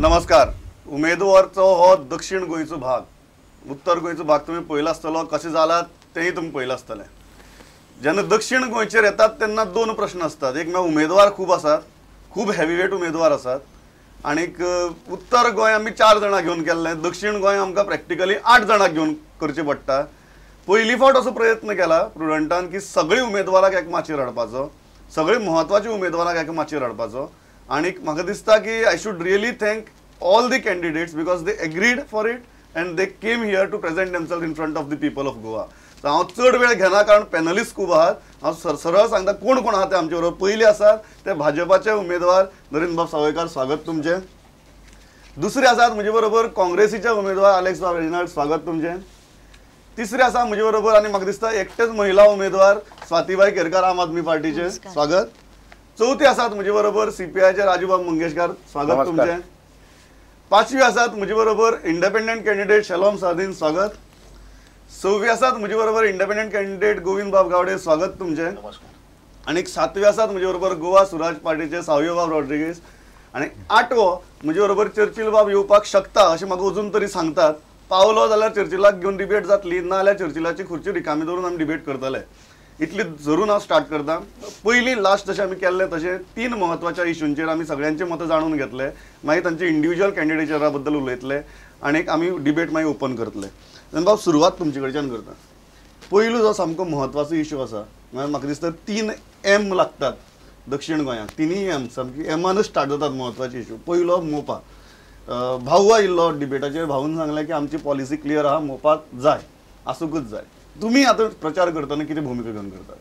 नमस्कार. उमेदवारचो हो दक्षिण गोंयचो भाग, उत्तर गोंयचो भाग तुमी पळयला आसतलो, कशें जाला तेंय तुमी पळयलां आसतलें. जेन्ना दक्षिण गोंयचेर येतात तेन्ना दोन प्रश्न आसतात. एक म्हळ्यार उमेदवार खूब आसात, खूब हेवीवेट उमेदवार आसात, आनीक उत्तर गोंय आमी 4 जाणां घेवन केल्लें, दक्षिण गोंय आमकां प्रॅक्टिकली 8 जाणांक घेवन करचें पडटा. पयली फावट असो प्रयत्न केला प्रुडंटान की सगळीं उमेदवाराक एक माचयेर हाडपाचो, सगळीं म्हत्वाच्या उमेदवाराक एका माचयेर हाडपाचो. आनीक म्हाका दिसता की I should really thank all the candidates because they agreed for it and they came here to present themselves in front of the people of Goa. So हांव चड वेळ घेना कारण पॅनलिस्ट खूब आहात. हांव सरळ सांगता कोण कोण आहा ते आमचे बरोबर. पयले आसात ते भाजपाचे उमेदवार नरेंद्रबाब सावयकार, स्वागत तुमचें. दुसरे आसात म्हजे बरोबर काँग्रेसीचे उमेदवार आलेक्स बाब रेजिनाल्ड, स्वागत तुमचें. तिसरे आसा म्हजे बरोबर आनी म्हाका दिसता एकटेच महिला उमेदवार स्वातीबाई केरकार, आम आदमी पार्टीचे, स्वागत. चवथी आसात म्हजे बरोबर सीपीआयचे राजूबाब मंगेशकार, स्वागत तुमचें. पांचवी आसात म्हजे बरोबर इंडिपेंडंट कॅन्डिडेट शेलोम सार्दीन, स्वागत. सव्वी आसात म्हजे बरोबर इंडिपेंडंट कॅन्डिडेट गोविंद बाब गावडे, स्वागत तुमचें. आनी सातवी आसात म्हजे बरोबर गोवा सुराज पार्टीचे सावियो बाब रॉड्रिगीस. आनी आठवो म्हजे बरोबर चर्चिल बाब येवपाक शकता अशें म्हाका अजून तरी सांगतात. पावलो जाल्यार चर्चिलाक घेवन डिबेट जातली, ना जाल्यार चर्चिलाची खुर्ची रिकामी दवरून आमी डिबेट करतले. इतली जरून हांव स्टार्ट करता. पयलीं लास्ट जशें आमी केल्लें तशें 3 म्हत्वाच्या इशूंचेर आमी सगळ्यांचे मतां जाणून घेतले, मागीर तांचे इंडिविज्युअल कॅन्डिडेचरा बद्दल उलयतले आनी आमी डिबेट मागीर ओपन करतले. बाब, सुरवात तुमचे कडच्यान करता. पयलो जो सामको म्हत्वाचो इशू आसा म्हळ्यार म्हाका दिसता 3 M लागतात दक्षिण गोंयांत, 3 M सामकी एमानूच स्टार्ट जातात म्हत्वाचे इशू. पयलो मोपा. भाऊ आयिल्लो डिबेटाचेर, भाऊन सांगलें की आमची पॉलिसी क्लियर आहा, मोपा जाय, आसूंकच जाय. तुम्ही आता प्रचार करतना कितें भूमिका घेवन करतात?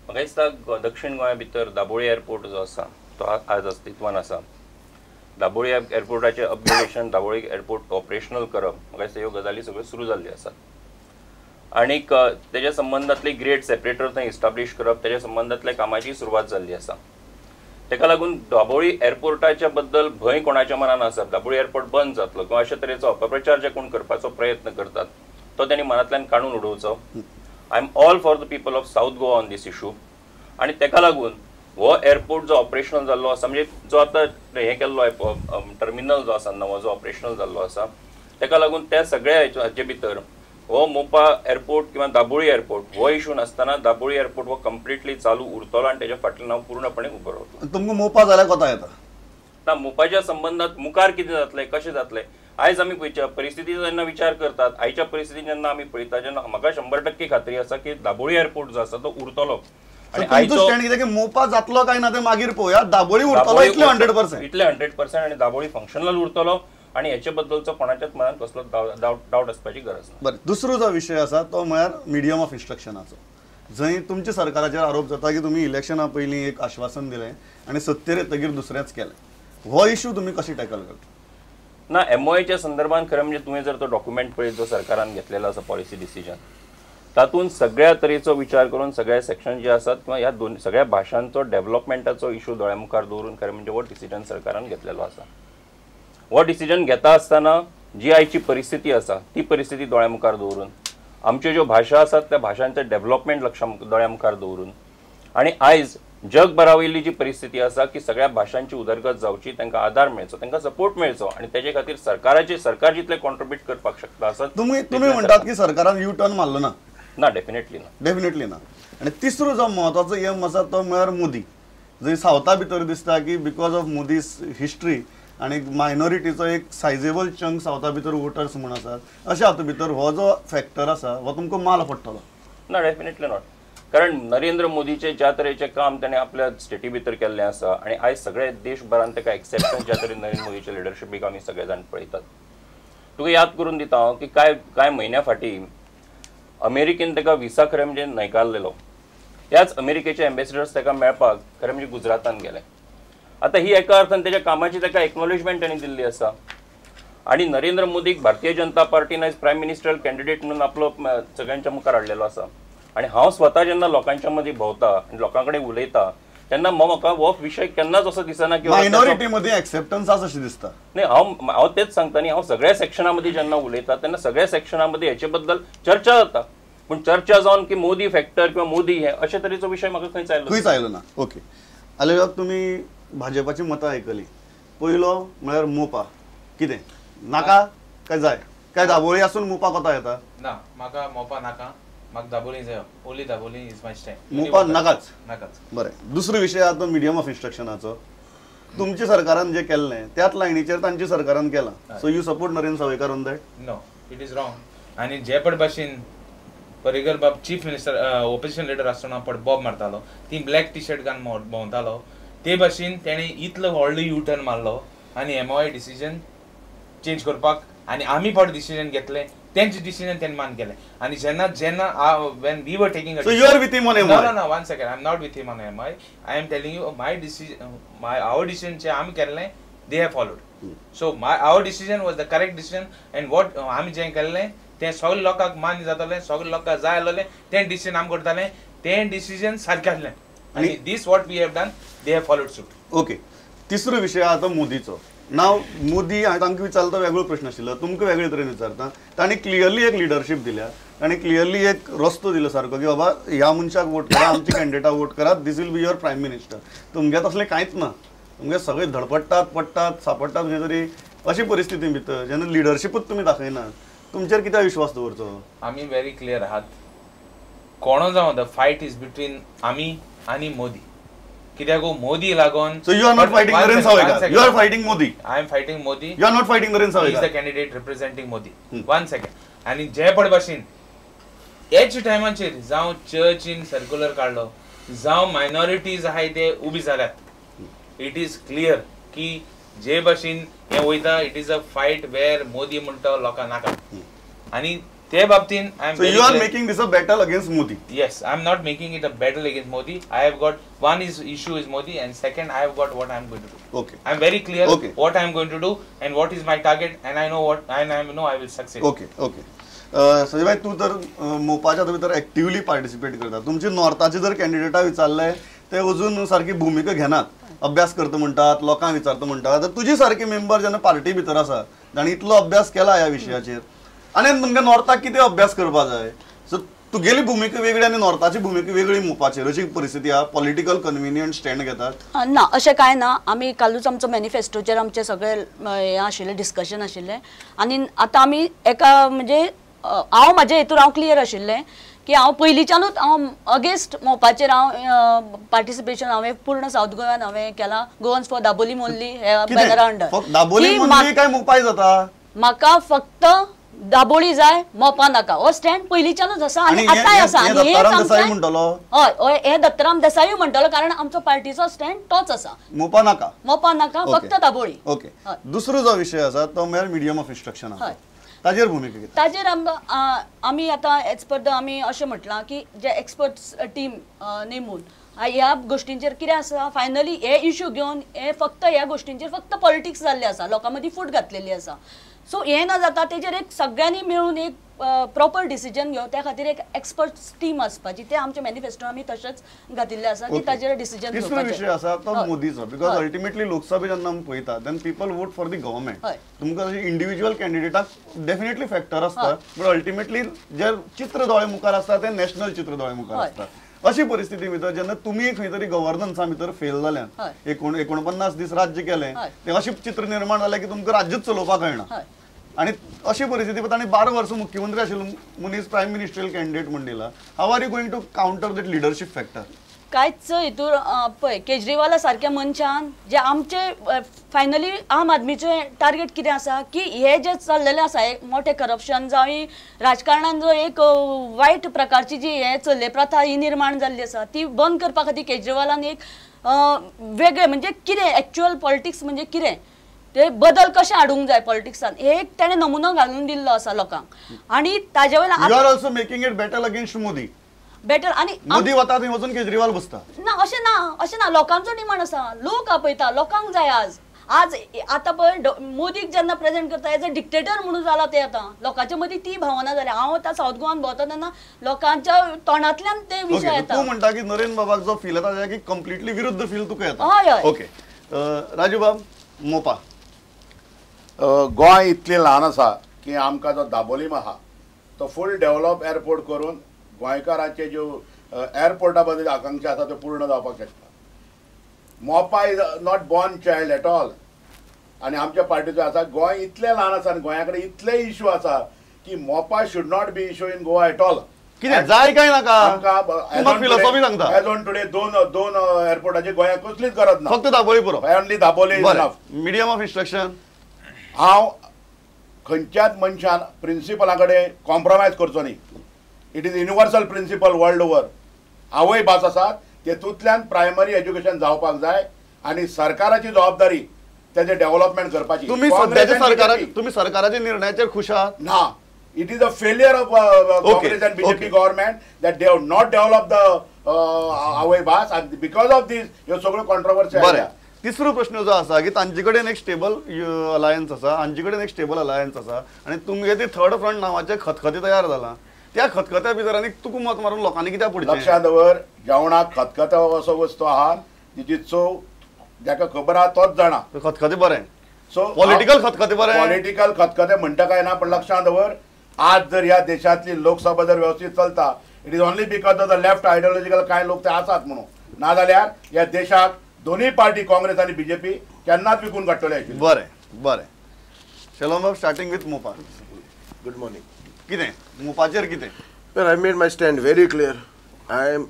म्हाका दिसता दक्षिण गोंया भितर दाबोळी एअरपोर्ट जो आसा तो आज अस्तित्वान आसा. दाबोळी एअरपोर्टाचें अपग्रेडेशन, दाबोळी एअरपोर्ट ऑपरेशनल करप, म्हाका दिसता ह्यो गजाली सगळ्यो सुरू जाल्ल्यो आसात. आनीक तेज्या संबंदांतली ग्रेड सेपरेटर थंय इस्टाब्लीश करप, तेज्या संबंदांतल्या कामाची सुरवात जाल्ली आसा. तेका लागून दाबोळी एअरपोर्टाच्या बद्दल भंय कोणाच्या मनान आसा, दाबोळी एअरपोर्ट बंद जातलो किंवा अशे तरेचो अपप्रचार जे कोण करपाचो प्रयत्न करतात तो त्यांनी मनांतल्यान काडून उडोवचो. I am all for the people of South Goa on this issue. आनी तेका लागून हो एअरपोर्ट जो ऑपरेशनल जाल्लो आसा, म्हणजे जो आतां हें केल्लो टर्मिनल जो आसा नवो जो ऑपरेशनल जाल्लो आसा, तेका लागून त्या सगळ्या हाचे भितर हो मोपा एअरपोर्ट किंवा दाबोळी एअरपोर्ट हो इशू नासतना दाबोळी एअरपोर्ट हो कंप्लिटली चालू उरतलो आनी तेज्या फाटल्यान हांव पूर्णपणे उबो रावतलो. तुमकां मोपा जाल्यार कोता येता ना? मोपाच्या संबंदांत मुखार कितें जातलें, कशें जातलें, आयज आमी परिस्थितीचो जेन्ना विचार करतात, आयच्या परिस्थितीन जेन्ना आमी पळयता जेन्ना म्हाका 100% खात्री आसा की दाबोळी एअरपोर्ट जो आसा तो उरतलो. आनी मोपा जातलो काय ना ते मागीर पळोवया, दाबोळी उरतलो इतले 100%, इतले 100% आनी दाबोळी फंक्शनल उरतलो आनी हेचे बद्दलचो कोणाच्याच मनात कसलो डावट आसपाची गरज ना. बरें, दुसरो जो विशय आसा तो म्हळ्यार मिडियम ऑफ इन्स्ट्रक्शनाचो, जंय तुमच्या सरकाराचेर आरोप जाता की तुमी इलेक्शना पयलीं एक आश्वासन दिलें आनी सत्तेर येतगीर दुसरेंच केलें. हो इशू तुमी कशें टॅकल करता? ना, एमओएच्या संदर्भात खरें म्हणजे तुवें जर तो डॉक्युमेंट पळयत जो सरकारान घेतलेलो आसा पॉलिसी डिसिजन, तातूंत सगळ्या तरेचो विचार करून सगळे सेक्शन जे आसात किंवा ह्या दोन सगळ्या भाशांचो डेव्हलपमेंटाचो इशू दोळ्या मुखार दवरून खरें म्हणजे हो डिसिजन सरकारान घेतलेलो आसा. हो डिसिजन घेता आसतना जी आयची परिस्थिती आसा ती परिस्थिती दोळ्या मुखार दवरून, आमच्यो ज्यो भाशा आसात त्या भाशांचें डेव्हलपमेंट लक्षा दोळ्या मुखार दवरून, आनी आयज जगभरा वयली जी परिस्थिती आसा की सगळ्या भाशांची उदरगत जावची, तांकां आदार मेळचो, तांकां सपोर्ट मेळचो आनी तेजे खातीर सरकाराचे सरकार जितले कॉन्ट्रिब्यूट करपाक शकता आसा. तुमी म्हणटात की सरकारान यू टर्न मारलो ना? ना, डेफिनेटली ना, डेफिनेटली ना. आनी तिसरो जो म्हत्वाचो एम आसा तो म्हळ्यार मोदी. जंय सावथा भितर दिसता की because of Modi's history आनी मायनॉरिटीचो एक सायजेबल चंक सावथा भितर वोटर्स म्हूण आसात, अशा हातूंत भितर हो जो फॅक्टर आसा हो तुमकां माल पडटलो? ना, डेफिनेटली not. कारण नरेंद्र मोदीचे ज्या तरेचें काम ताणें आपल्या स्टेटी भितर केल्लें आसा आनी आयज सगळे देशभरान ताका एक्सेप्टन्स ज्या तरेन नरेंद्र मोदीच्या लिडरशिपीक आमी सगळे जाण पळयतात. तुका याद करून दिता हांव की कांय कांय म्हयन्या फाटीं अमेरिकेन ताका विसा खरें म्हणजे न्हयकारलेलो. त्याच अमेरिकेचे एम्बेसिडर्स ताका मेळपाक खरें म्हणजे गुजरातान गेले. आतां ही एका अर्थान तेच्या कामाची ताका एक्नॉलेजमेंट ताणें दिल्ली आसा. आनी नरेंद्र मोदीक भारतीय जनता पार्टीन आयज प्रायम मिनिस्टर कॅन्डिडेट म्हणून आपलो सगळ्यांच्या मुखार हाडलेलो आसा. आनी हांव स्वता जेन्ना लोकांच्या मदीं भोंवता आनी लोकां कडेन उलयता तेन्ना म्हाका हो विशय केन्नाच असो दिसना की मायनॉरिटी मदीं एक्सेप्टन्स आसा अशें दिसता. न्ही, हांव तेच सांगता न्ही, हांव सगळ्या सेक्शना मदीं जेन्ना उलयता तेन्ना सगळ्या सेक्शना मदीं हेचे बद्दल चर्चा जाता, पूण चर्चा जावन की मोदी फॅक्टर किंवा मोदी हे अशे तरेचो विशय म्हाका खंयच आयलो ना. ओके, आलेबाब, तुमी भाजपाची मतां आयकली, पयलो म्हळ्यार मोपा कितें नाका काय जाय काय दाबोळी आसून मोपा कोता येता? ना, म्हाका मोपा नाका, म्हाका दाबोळी जाय. Only Dabolim is my stand. Mopa नाकाच. नाकाच. बरें, दुसरो विशय आहा तो मिडियम ऑफ इन्स्ट्रक्शनाचो. तुमच्या सरकारान जे केल्लें त्याच लायनीचेर तांच्या सरकारान केलां. So you support Narendra Sawaikar on that? No, it is wrong. आनी जे पण भाशेन पर्रीकर बाब चीफ मिनिस्टर ऑपोजिशन लिडर आसतना पण बॉब मारतालो, ती ब्लॅक टी शर्ट घालून भोंवतालो, ते भाशेन तेणें इतलो व्हडलो यू टर्न मारलो आनी एमओआय डिसिजन चेंज करपाक आनी आमी फट डिसिजन घेतलें, तेंचे डिसिजन तेणें मान केलें. आनी जेन्ना जेन्ना when we were taking So you are with him on MOI? No, no, one second, I am not with him on MOI. I am telling you my decision, my our decision जे आमी केल्लें they have followed. So my our decision was the correct decision and what आमी जें केल्लें तें सगळे लोकांक मान्य जातालें, सगळे लोकांक जाय आसलें, तें डिसिजन आमी करतालें, तें डिसिजन सारकें आसलें. आनी this what we have done they have followed suit. Okay, तिसरो विशय आहा तो मोदीचो. नाव मोदी हांवें तांकां विचारलो तो वेगळो प्रश्न आशिल्लो, तुमकां वेगळे तरेन विचारता. तांणी क्लियरली एक लिडरशीप दिल्या, तांणी क्लियरली एक रस्तो दिलो सारको की बाबा ह्या मनशाक वोट करा, आमच्या कॅन्डिडेटाक वोट करात, this will be your prime minister. तुमगे तसलें कांयच ना, तुमगे सगळे धडपडटात, पडटात, सापडटात खंय तरी. अशी परिस्थिती भितर जेन्ना लिडरशिपूच तुमी दाखयनात, तुमचेर कित्याक विश्वास दवरचो? आमी व्हेरी क्लियर आहात, कोणो जावं the fight is between आमी आनी मोदी. कित्याक मोदी लागून. So you are not fighting Narendra Sawaikar, you are fighting Modi. I am fighting Modi. You are not fighting Narendra Sawaikar. He is the candidate representing Modi. One second. आनी जे पड भाशेन हेच टायमाचेर जावं चर्चीन सर्क्युलर काडलो, जावं मायनॉरिटीज आहाय ते उबी जाल्यात, it is clear की जे भाशेन हें वयता it is a fight where Modi म्हणटा लोकांक नाका. आनी ते बाबतीन I am. So you are making this a battle against Modi? Yes, I am not making it a battle against Modi. I have got one is issue is Modi and second I have got what I am going to do. Okay, I am very clear what I am going to do and what is my target and I know what and I know I will succeed. Okay okay. Sanjay भाई, तूं तर मोपाच्या भितर actively participate करता. तुमचे नॉर्थाचे जर कॅन्डिडेटा विचारले ते अजून सारकी भुमिका घेनात, अभ्यास करता म्हणटात, लोकांक विचारता म्हणटात. आतां तुजी सारकी मेंबर जेन्ना पार्टी भितर आसा तांणी इतलो अभ्यास केला ह्या विशयाचेर, आनी तुमकां नॉर्थाक कितें अभ्यास करपाक जाय? सो तुगेली भुमिका वेगळी आनी नॉर्थाची भुमिका वेगळी मोपाचेर, अशी परिस्थिती आहा. पॉलिटिकल कन्विनियंट स्टँड घेतात ना, अशें कांय ना. आमी कालूच आमचो मॅनिफेस्टोचेर आमचें सगळें हें आशिल्लें, डिस्कशन आशिल्लें. आनी आतां आमी एका म्हणजे हांव म्हाजे हेतूर हांव क्लियर आशिल्लें की हांव पयलींच्यानूच हांव अगेन्स्ट मोपाचेर हांव पार्टिसिपेशन हांवें पूर्ण सावथ गोव्यान हांवें केलां. गोवन्स फॉर दाबोली ओन्ली ह्या बॅनरा अंडर. दाबोली ओन्ली काय मोपाय जाता? म्हाका फक्त दाबोळी जाय, मोपा नाका. हो स्टँड पयलींच्यानूच आसा आनी आतांय आसा. आनी हय हय, हे दत्तराम देसायूय म्हणटलो, कारण आमचो पार्टीचो स्टँड तोच आसा. मोपा नाका, मोपा नाका, फक्त दाबोळी. ओके, दुसरो जो विशय आसा तो म्हळ्यार मिडियम ऑफ इन्स्ट्रक्शन. हय, ताजेर भुमिका कितें? ताजेर आमी आतां एज पर the आमी अशें म्हटलां की जे एक्सपर्ट्स टीम नेमून ह्या गोश्टींचेर कितें आसा, फायनली हे इशू घेवन हे फक्त ह्या गोश्टींचेर फक्त पॉलिटिक्स जाल्लें आसा, लोकां मदीं फूट घातलेली आसा. सो हें ना जाता तेजेर एक सगळ्यांनी मेळून एक प्रॉपर डिसिजन घेवन त्या खातीर एक एक्सपर्ट टीम आसपाची. ते आमच्या मॅनिफेस्टो आमी तशेंच घातिल्लें आसा की ताजेर डिसिजन घेवपाचें. तिसरो विशय आसा तो मोदीचो, because ultimately लोकसभे जेन्ना आमी पळयता then people vote for the government. तुमकां अशें इंडिव्हिज्युअल कॅन्डिडेटाक डेफिनेटली फॅक्टर आसता, बट अल्टिमेटली जे चित्र दोळे मुखार आसता तें नॅशनल चित्र दोळे मुखार आसता. अशी परिस्थिती भितर जेन्ना तुमी खंय तरी गव्हर्नन्सा भितर फेल जाल्यान, 49 दीस राज्य केलें, तें अशें चित्र निर्माण जालें की तुमकां राज्यूच चलोवपाक कळना. आनी अशी परिस्थिती तांणी 12 वर्सां मुख्यमंत्री आशिल्लो मनीस प्रायम मिनिस्ट्रियल कॅन्डिडेट म्हूण दिला. How are you going to counter that leadership factor? कांयच हितूर पळय, केजरीवाला सारक्या मनशान जे आमचे फायनली आम आदमीचें टार्गेट कितें आसा की हे जे चल्लेलें आसा एक मोठें करप्शन जावं राजकारणान जो एक वायट प्रकारची जी हे चल्ले प्रथा ही निर्माण जाल्ली आसा ती बंद करपा खातीर केजरीवालान एक वेगळें म्हणजे कितें एक्चुअल पॉलिटिक्स म्हणजे कितें ते बदल कशें हाडूंक जाय पॉलिटिक्सान हे एक ताणें नमुनो घालून दिल्लो आसा लोकांक. आनी ताजे वयल्यान you are also making it battle against Modi. Better आनी मोदी वता थंय वचून केजरीवाल बसता ना, अशें ना, अशें ना. लोकांचो डिमांड आसा, लोक आपयता, लोकांक जाय. आज आज आतां पळय मोदीक जेन्ना प्रेजेंट करता एज अ डिक्टेटर म्हणून जाला ते आतां लोकांच्या मदीं ती भावना जाल्या. हांव आतां सावथ गोवान भोंवता तेन्ना लोकांच्या तोंडांतल्यान ते विशय येता. तूं म्हणटा की नरेंद्र बाबाक जो फील येता की कंप्लिटली विरुद्ध फील तुका येता. हय हय. ओके राजू बाब, मोपा गोंय इतलें ल्हान आसा की आमकां जो दाबोलीम आहा तो फूल डेवलप एअरपोर्ट करून गोंयकारांचे ज्यो एअरपोर्टा बद्दल आकांक्षा आसा त्यो पूर्ण जावपाक शकता. Mopa is not born child at all. आनी आमच्या पार्टीचो आसा गोंय इतलें ल्हान आसा आनी गोंया कडेन इतले इशू आसा की Mopa should not be issue in Goa at all. कितें जाय काय नाका फिलॉसॉफी सांगता. एज ऑन टुडे दोन दोन एअरपोर्टाची गोंयाक कसलीच गरज ना, फक्त दाबोळी पुरो, only Dabolim. Medium of instruction हांव खंयच्याच मनशान प्रिंसिपला कडेन कॉम्प्रोमायज करचो न्ही. It is universal principle world over. आवय भास आसा तेतूंतल्यान प्रायमरी एज्युकेशन जावपाक जाय आनी सरकाराची जबाबदारी तेजें डेव्हलपमेंट करपाची. तुमी सद्याच्या सरकाराक, तुमी सरकाराच्या निर्णयाचेर खुश आहात ना? It is a failure of Congress and BJP government that they have not develop the आवय भास आनी because of these ह्यो सगळ्यो कॉन्ट्रोवर्सी. बरें, तिसरो प्रश्न जो आसा की तांचे कडेन एक स्टेबल अलायन्स आसा, हांचे कडेन एक स्टेबल अलायन्स आसा आनी तुमगे ती थर्ड फ्रंट नांवाचे खतखते तयार जाला. त्या खतखत्या भितर आनी तुका मत मारून लोकांनी कित्याक पडचें? लक्षांत दवर, जेवणाक खतखतो असो वस्तू आहा तिची चव जाका खबर आहा तोच जाणा. खतखते बरें, सो पॉलिटिकल खतखते बरें, पॉलिटिकल खतखते म्हणटा काय ना, पण लक्षांत दवर आज जर ह्या देशांतली लोकसभा जर व्यवस्थीत चलता it is only because of the left ideological कांय लोक ते आसात म्हणून, नाजाल्यार ह्या देशाक दोनूय पार्टी काँग्रेस आनी बीजेपी केन्नाच विकून काडटले आशिल्ले. बरें बरें, शेलोम बाब, starting with Mopa. Good morning. कितें मोपाचेर कितें? Well, I made my stand very clear. I am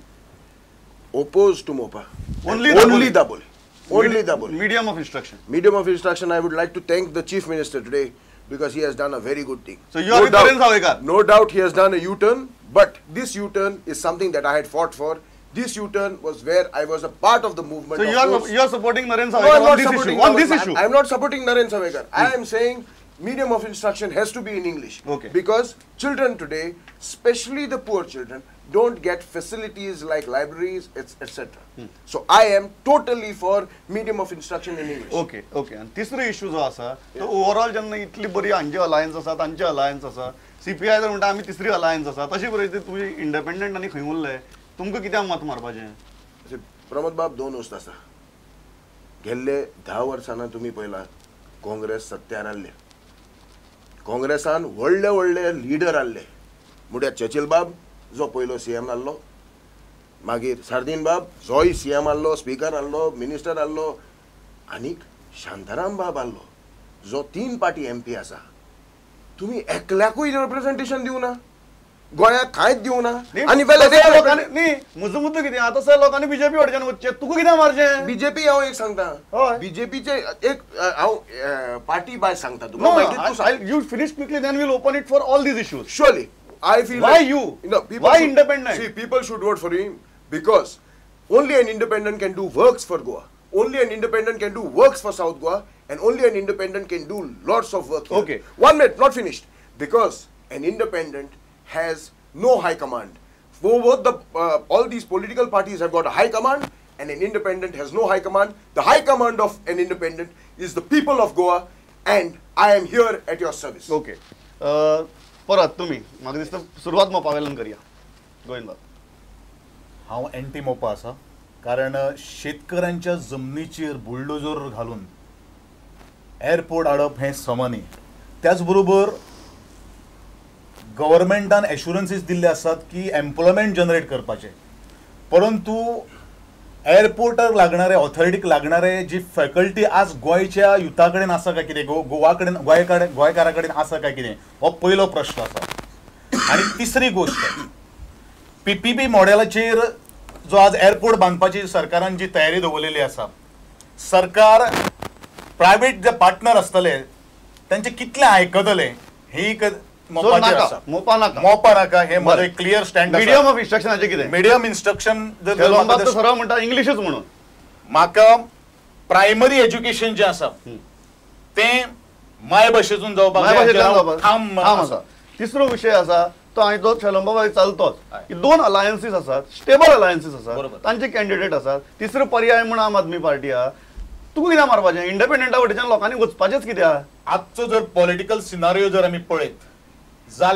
opposed to Mopa. Only Dabolim. Only Dabolim. Medium of instruction. Medium of instruction. I would like to thank the Chief Minister today because he has done a very good thing. So you are with Naren Sawaikar? No doubt he has done a U-turn, but this U-turn is something that I had fought for. This U-turn was where I was a part of the movement. So you are supporting Naren Sawaikar on this issue? On this issue? I am not supporting Naren Sawaikar. I am saying medium of instruction has to be in English. Okay. Because children today, especially the poor children, don't get facilities like libraries, etc. So I am totally for medium of instruction in English. Okay, okay. And तिसरो issue जो आसा तो overall जेन्ना इतली बरी हांची alliance आसा, तांची अलायन्स आसा, सीपीआय जर म्हणटा आमी तिसरी अलायन्स आसा, तशी परिस्थिती तुमी इंडिपेंडंट आनी खंय उरले, तुमकां कित्याक मत मारपाचें? प्रमोद बाब, दोन वस्त आसा. गेल्ले 10 वर्सांना तुमी पळयला काँग्रेस सत्यार आसले, काँग्रेसान व्हडले व्हडले लिडर आसले, म्हळ्यार चर्चिल बाब जो पयलो सीएम आसलो, मागीर सार्दीन बाब जोय सीएम आसलो, स्पीकर आसलो, मिनिस्टर आसलो, आनीक शांताराम बाब आसलो जो 3 पार्टी एमपी आसा. तुमी एकल्याकूय रिप्रेझेंटेशन दिवना, गोंयाक कांयच दिवना. आनी न्ही म्हजो मुद्दो कितें आतां सर लोकांनी बीजेपी वटेच्यान वचचें, तुका कित्याक मारचें? बीजेपी हांव एक सांगता, बीजेपीचे एक हांव पार्टी बाय सांगता तुका. You finish quickly then we'll open it for all these issues. Surely I feel why like, you? No, people why should, independent? See, people should vote for him because only an independent can do works for Goa. Only an independent can do works for South Goa, and only an independent can do lots of work here. Okay. 1 minute, not finished. Because an independent has no high command. For both the all these political parties have got a high command, and an independent has no high command. The high command of an independent is the people of Goa, and I am here at your service. Okay. परत तुमी म्हाका दिसता सुरवात मोपा वेल्यान करया. गोविंद बाब. हांव anti Mopa आसा, कारण शेतकऱ्यांच्या जमनीचेर बुलडोजर घालून एअरपोर्ट हाडप हें समा न्ही. त्याच बरोबर गव्हर्मेंटान एश्युरन्सीस दिल्ले आसात की एम्प्लॉयमेंट जनरेट करपाचें, परंतु एअरपोर्टाक लागणारे, ऑथॉरिटीक लागणारे जी फॅकल्टी आज गोंयच्या युथा कडेन आसा काय कितें, गोवा कडेन, गोंयकारा कडेन आसा काय कितें, हो पयलो प्रश्न आसा. आनी तिसरी गोश्ट, पीपीपी मॉडेलाचेर जो आज एअरपोर्ट बांदपाची सरकारान जी तयारी दवरलेली आसा, सरकार प्रायवेट जे पार्टनर आसतले तांचे कितले आयकतले ही मोपा नाका, मोपा नाका हे म्हजें क्लियर स्टँड. मिडियम ऑफ इन्स्ट्रक्शनाचें कितें? मिडियम इन्स्ट्रक्शन सरळ म्हणटा इंग्लिशूच म्हणून. म्हाका प्रायमरी एज्युकेशन जें आसा तें मायभाशेतून जावपाक ठाम आसा. तिसरो विशय आसा तो आनी तो शेलोम बाबा चलतोच की 2 अलायन्सीस आसात, स्टेबल अलायन्सीस आसात, तांचे कॅन्डिडेट आसात. तिसरो पर्याय म्हूण आम आदमी पार्टी आहा. तुका कित्याक मारपाचें? इंडिपेंडंटा वटेच्यान लोकांनी वचपाचेंच कित्याक? आजचो जर पॉलिटिकल सिनारियो जर आमी पळयत जाल्यार